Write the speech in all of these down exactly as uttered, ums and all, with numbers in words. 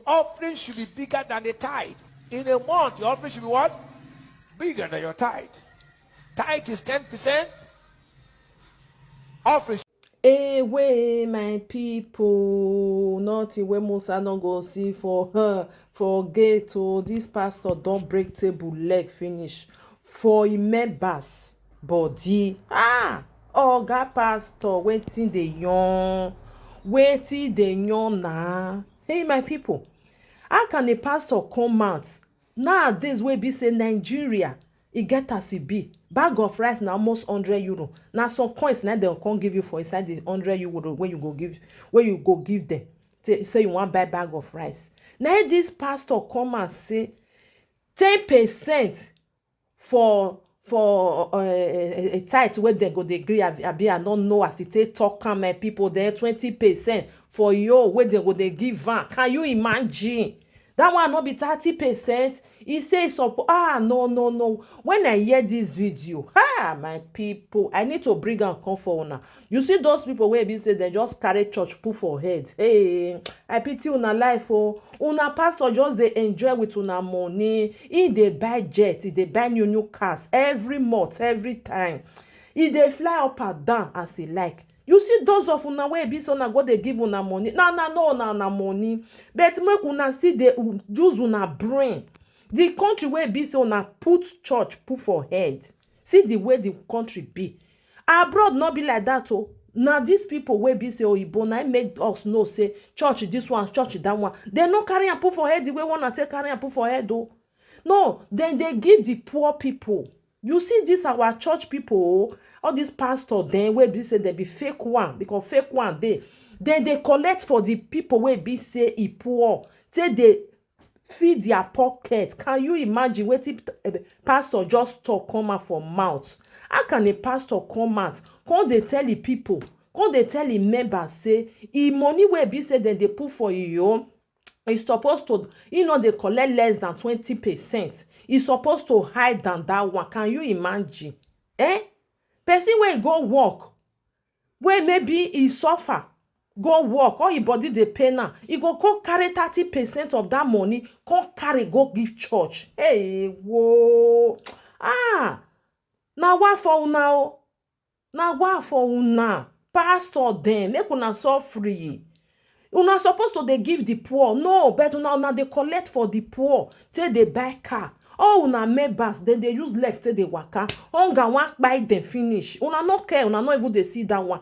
offering should be bigger than the tithe. In a month, your offering should be what? Bigger than your tithe. Tithe is ten percent. Offering. Away, my people. Nothing wey Musa no go see for uh, for gate. Oh, this pastor don break table leg finish for him members body. Ah, oga pastor, wetin dey yawn? Wetin dey yawn na? Hey, my people, how can a pastor come out nowadays wey be say Nigeria, e get as e be? Bag of rice na almost hundred euro. Na some coins na dem come give you for inside the hundred euro wey you go give, wey you go give them. Say, say you wan buy bag of rice. Na this pastor come and say ten percent for for uh, a, a tithe wey dem go dey gree abi, abi I no know as e take talk am, my people. Then twenty percent for your wey dem go dey give am. Can you imagine? That one no be thirty percent. He say e suppose, ah, no, no, no. When I hear this video, ah, my people, I need to bring am come for una. You see those people wey be say dem just carry church put for head. Hey, I pity una life o. Una pastor just dey enjoy with una money. He dey buy jet, he dey buy new new cars every month, every time. He dey fly up and down as he like. You see those of una wey be say una go dey give una money. Na una know na una money. But make una still dey use una brain. The country wey be say una put church put for head. See the way the country be. Abroad no be like that o. Na these people wey be say oyibo na im make us know say church this one, church that one. Dem no carry am put for head the way una take carry am put for head o. No, dem dey give the poor people. You see this our church people o, all these pastor dem wey be say dem be fake one, because fake one dey. Dem dey collect for the people wey be say e poor, take dey feed their pocket. Can you imagine wetin eh, pastor just talk come out for mouth? How can a pastor come out come dey tell the people, come dey tell the members say e money wey be say dem dey put for e own, e suppose to, e no dey collect less than twenty percent. E suppose to hide than that one. Can you imagine? Eh? Person wey go work, wey maybe e suffer, go work, all e body dey pain am, e go come carry thirty percent of that money, come carry go give church. Hey, whoa. Ah, na wa for una o. Na wa for una. Pastor dem, make una suffer. Una suppose to dey give the poor. No, but una, una dey collect for the poor. Take dey buy car. All una members, dem dey use leg take dey waka. Hunger wan kpai dem finish. Una no care, una no even dey see that one.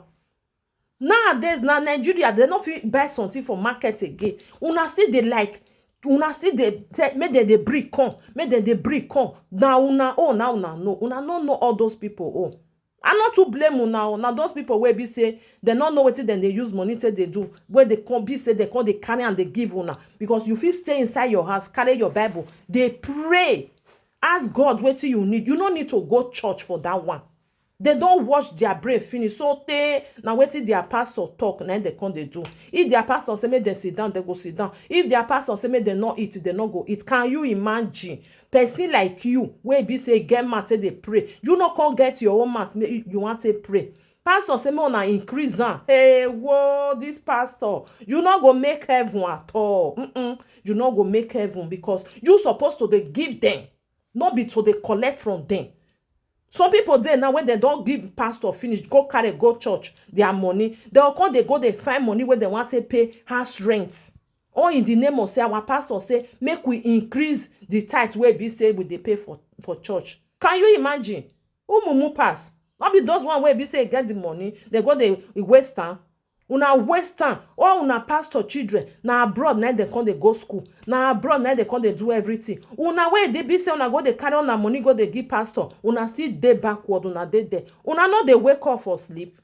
Nowadays, na Nigeria, dem no fit buy something for market again. Una still dey like, una still dey tell, make dem dey bring come, make dem dey bring come. Na una own, na una know. Una no know all those people own. I no too blame una o. Na those people wey be say dem no know wetin dem dey use money take dey do, wey dey come be say dem come dey carry am dey give una. Because you fit stay inside your house, carry your Bible, dey pray, ask God wetin you need. You no need to go church for that one. Dem don wash their brain finish. So tey na wetin their pastor talk, na im dem come dey do. If their pastor say make dem sit down, dem go sit down. If their pastor say make dem no eat, dem no go eat. Can you imagine? Person like you wey be say get mouth take dey pray, you no come get your own mouth, make you wan take pray. Pastor say make una increase am. Hey, whoa, this pastor, you no go make heaven at all. Mm-mm. You no go make heaven, because you suppose to dey give them, no be to dey collect from them. Some people dey now, when dem don give pastor finish, go carry go church, their money, dem go come dey go dey find money wey dem wan take pay house rent. All in the name of say our pastor say make we increase the tithe wey be say we dey pay for, for church. Can you imagine? Who mumu pass? No be those one wey be say get the money, dem go dey waste am. Una waste am. All una pastor children, na abroad na dem come dey go school. Na abroad na dem come dey do everything. Una wey dey be say una go dey carry una money go dey give pastor, una still dey backward, una dey there. Una no dey wake up for sleep.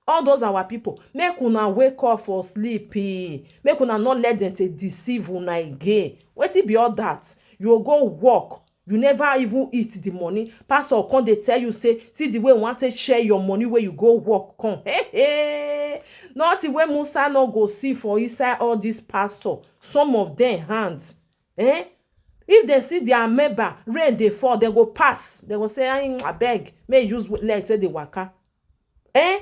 All those our people, make una wake up for sleep. Eh. Make una no let them to deceive una again. Wetin be all that? You go work, you never even eat the money. Pastor come dey tell you say, see the way you wan take share your money wey you go work come. Hey, hey. Nothing wey Musa no go see for inside all this pastor, some of them hand. Eh? If they see their member, rain dey fall, they go pass. They go say, "Ai, abeg, make you use leg take dey waka." Eh?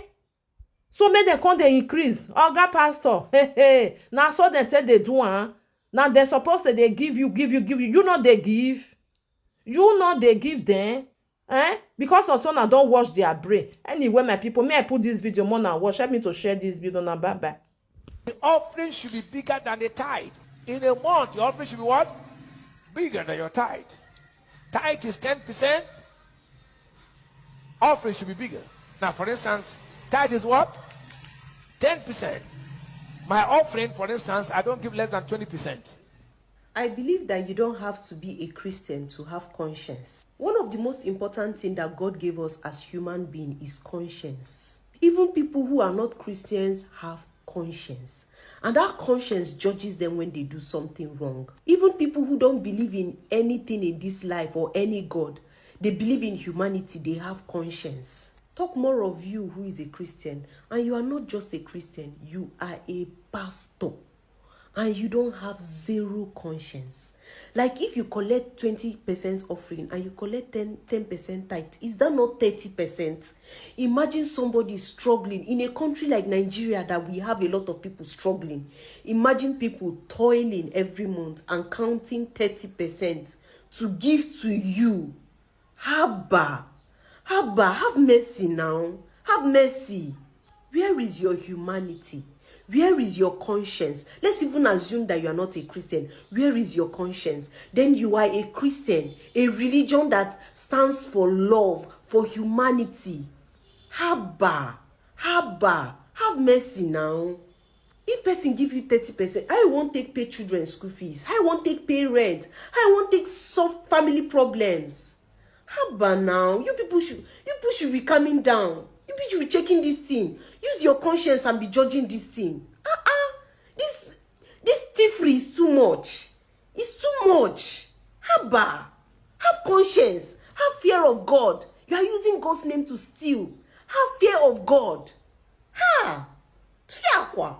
So make dem come dey increase. Oga pastor, hey, hey, na so dem take dey do am. Now dem suppose to dey give you, give you, give you. You no dey give. You no dey give dem. Eh? Because of so una don wash their brain. Anyway, my people, may I put this video more and watch. Help me to share this video now. Bye bye. The offering should be bigger than the tithe. In a month, your offering should be what? Bigger than your tithe. Tithe is ten percent. Offering should be bigger. Now, for instance, tithe is what? Ten percent. My offering, for instance, I don't give less than twenty percent. I believe that you don't have to be a Christian to have conscience. One of the most important things that God gave us as human being is conscience. Even people who are not Christians have conscience. And that conscience judges them when they do something wrong. Even people who don't believe in anything in this life or any God, they believe in humanity, they have conscience. Talk more of you who is a Christian, and you are not just a Christian, you are a pastor. And you don't have zero conscience. Like, if you collect twenty percent offering and you collect ten, ten percent tithe, is that not thirty percent? Imagine somebody struggling in a country like Nigeria that we have a lot of people struggling. Imagine people toiling every month and counting thirty percent to give to you. Haba, haba, have mercy now. Have mercy. Where is your humanity? Where is your conscience? Let's even assume that you are not a Christian. Where is your conscience? Then you are a Christian, a religion that stands for love, for humanity. Haba, haba, have mercy now. If person give you thirty percent, how you wan take pay children school fees? How you wan take pay rent? How you wan take solve family problems? Haba now, you people should, you people should be calming down. You people should be checking this thing. Use your conscience and be judging this thing. Ah ah, this this thievery is too much. It's too much. Haba, have conscience. Have fear of God. You are using God's name to steal. Have fear of God. Ha! Fiakwa.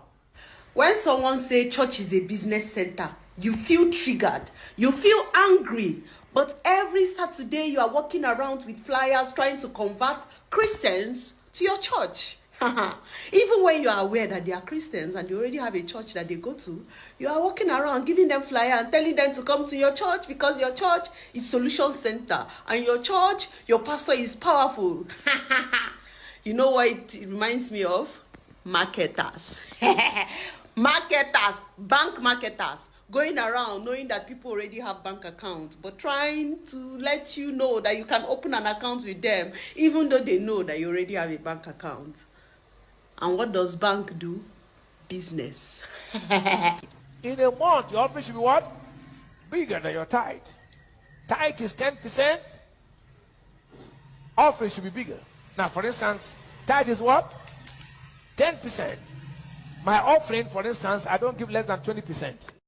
When someone say church is a business center, you feel triggered. You feel angry. But every Saturday you are walking around with flyers trying to convert Christians to your church. Even when you are aware that they are Christians and you already have a church that they go to, you are walking around giving them flyer and telling them to come to your church because your church is solution center and your church, your pastor is powerful. You know what it reminds me of? Marketers. Marketers, bank marketers, going around knowing that people already have bank accounts, but trying to let you know that you can open an account with them, even though they know that you already have a bank account. And what does bank do? Business. In a month, your offering should be what? Bigger than your tithe. Tithe is ten percent. Offering should be bigger. Now, for instance, tithe is what? Ten percent. My offering, for instance, I don't give less than twenty percent.